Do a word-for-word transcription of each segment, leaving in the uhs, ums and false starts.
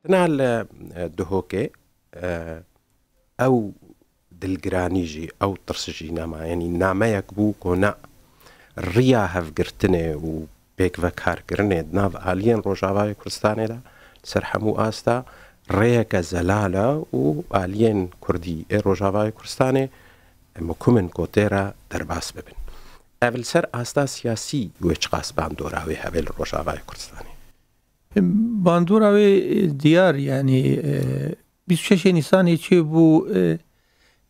Na li, e, Duhokê, e, ew dilgiranî jî, ew tirs jî nema. Yanî nameyek bû ku na riya hevgirtinê û pêkvekarkirinê di nav aliyên Rojavayê Kurdistanê de li ser hemû asta rêyeke zelal e û aliyên Kurdî ê Rojavayê Kurdistanê mukim in ku tê re derbas bibin. Ev li ser asta siyasî wê çiqas bandora wê hebe li Rojavayê Kurdistanê? Bandora wê diyar, yanî, e, bîst û şeşê Nîsanê çêbû, e,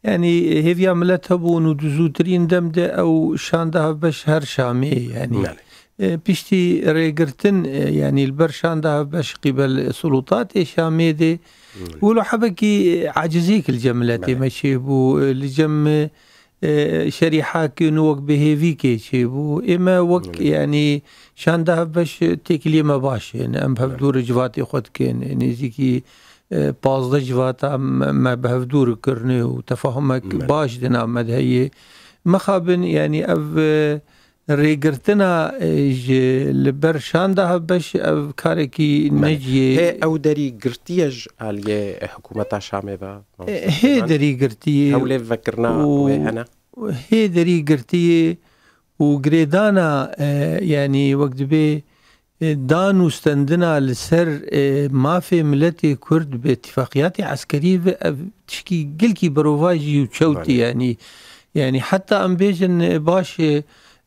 yanî hêviya milet hebûn û di zûtirîn dem de ew şanda hevbeş her Şamê, yanî, Belê. e, piştî rêgirtin, e, yanî li ber şanda hevbeş qîbel sulûtatê Şamê de, Belê. wilo hebekî, e, aciziyek li cem miletê Belê. me çêbû, e, li cem, e, e, şerîhakê nû wek bihêvîkê çêbû. Ê me wek, Belê. yanî, şanda hevbeş têkiliyê me baş in. Em Belê. hevdûr civatê xwe dikin. Nêzîkî, e, pazdeh civata me, me bi hevdûr kirine û tefahumek Belê. baş di nav me de heye. Mixabin, yanî, ev, e, rêgirtina, e, ji li ber şanda hevbeş ev karekî Belê. neciyê. Hê ew derî girtiye ji aliyê hikûmeta Şamê ve? E, hê derî girtiyê Hewlê vekirina û wê hene? hê derî girtiyê û girêdana, e, yanî wek dibê, e, dan û stendina li ser, e, mafê miletê Kurd bi îtifaqiyatê eskerî ve ev tişkî gelkî berovajî û çewtî Belê. yanî. Yanî heta em bêjin, e, baş, e,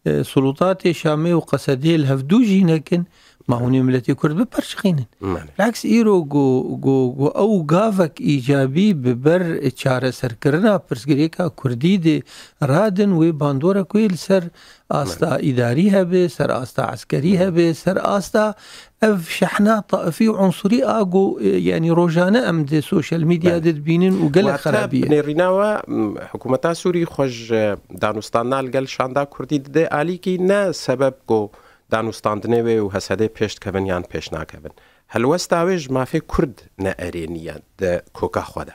e, sulûtatê Şamê û Qesedê li hevdû jî nekin, ma hûnê miletê Kurd biperçiqînin. Belê. Bileks îro ku, ku, ku ew gavek îcabî bi ber çareserkirina pirsgirêka Kurdî de radin wê bandorek wê li ser asta Belê. îdarî hebe, ser asta eskerî Belê. hebe, ser asta ev şehna taifî û unsurî a ku, e, yanî rojane em di sosyal medya Belê. de dibînin û gelek Wate xerabî ye. binêrîna we, m, hikûmeta Sûrî xwe ji danûstandina li gel şanda Kurdî dide alîkî ne sebeb ku danûstandinê wê û H S D pêş dikevin yan pêş nakevin. Helwesta wê ji mafê Kurd ne erênî ye di koka xwe de.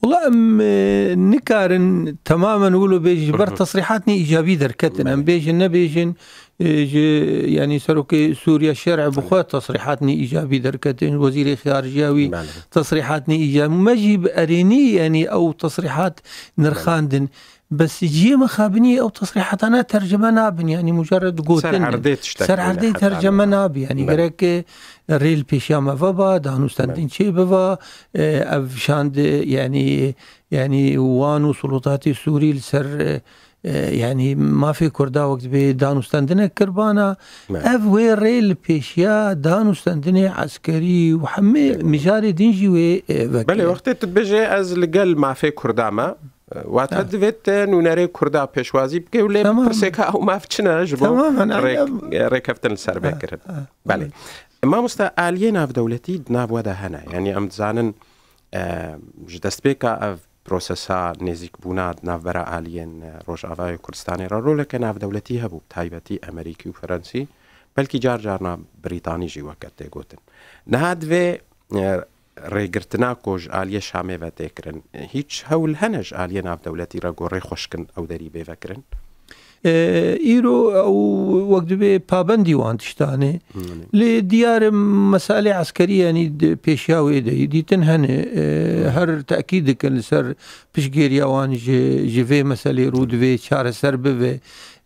Wela em, e, nikarin temamen wilo bêjin ji ber Hı hı. tesrîhatnê îcabî derketin. Em Belê. bêjin nebêjin, e, ji, yanî serokê Sûriya Şer'e bi Belê. xwe tesrîhatnê îcabî derketin, wezîrê xarijiya wî Belê. tesrîhatnê îcabî. Me jî bi erênî, yanî ew tesrîhat Belê. nirxandin. Bes cihê mixabiniyê ew tesrîhatane tercime nabin, yanî mucerred gotin. Ser erdê tiştek Ser nîne erdê heta tercime niha. nabin, yanî Belê. gerek, e, rê li pêşiya me veba, danûstendin Belê. çê biva, e, ev şand, yanî, yanî wan û sulûtatê Sûrî li ser, e, e, yanî mafê Kurda wek dibê danûstendinek kirbana. Belê. Ev wê rê li pêşiya danûstendinê eskerî û hemê Belê. mijarê din jî wê, e, vekire. Belê, wextê tu dibêjê ez li gel mafê Kurda me, Wate Ha. divêt te nûnerê Kurda pêşwazî bike û lê Tamam. pirsêka ew maf çi ne ji bo Tamamen, rêk-, aynen. rêkeftin li ser Ha, vê kirin. ha. Belê. Mamoste, aliyê navdewletî di nav we de hene. Yanî em dizanin, e, ji destpêka ev prosesa nêzîkbûna di navbera aliyên, e, Rojavayê Kurdistanê re roleke navdewletî hebû, bi taybetî Amerîkî û Ferensî, belkî car carna Brîtanî jî weke tê gotin. Niha divê, e, rêgirtina ku ji aliyê Şamê ve tê kirin, hîç hewl hene ji aliyê navdewletî re ku rê xweş kin ew derî bê vekirin? E, îro ew wek dibê pabendî wan tiştan e. Hmm. Lê diyar e meselê eskerî, yanî di pêşiya wê de yî dîtin hene. E, Hmm. her tekîd dikin li ser piştgêriya wan ji, ji vê meselê rû divê çareser bibe.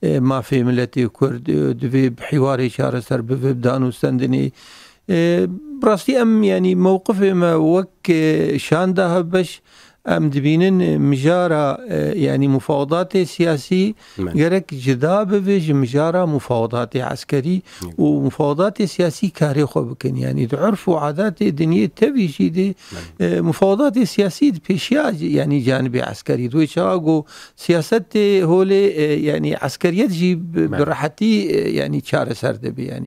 E, mafê miletê Kurd, e, divê bi hîwarê çareser bibe, bi danûstendinê. E, bi rastî em, yanî mewqifê me wek, e, şanda hevbeş, em dibînin, e, mijara, e, yanî mufawedatê siyasî Belê. gerek cida bibe ji mijara mufawedatê eskerî Hı. û mufawedatê siyasî karê xwe bikin. Yanî di urf û adatê dinyê tevî jî de, Belê. e, mufawedatê siyasî di pêşiya, yanî canibê eskerî. Di wê çawa ku siyasetê holê, e, yanî eskeriyet jî bi, bi Belê. rehetî, e, yanî çareser dibe, yanî.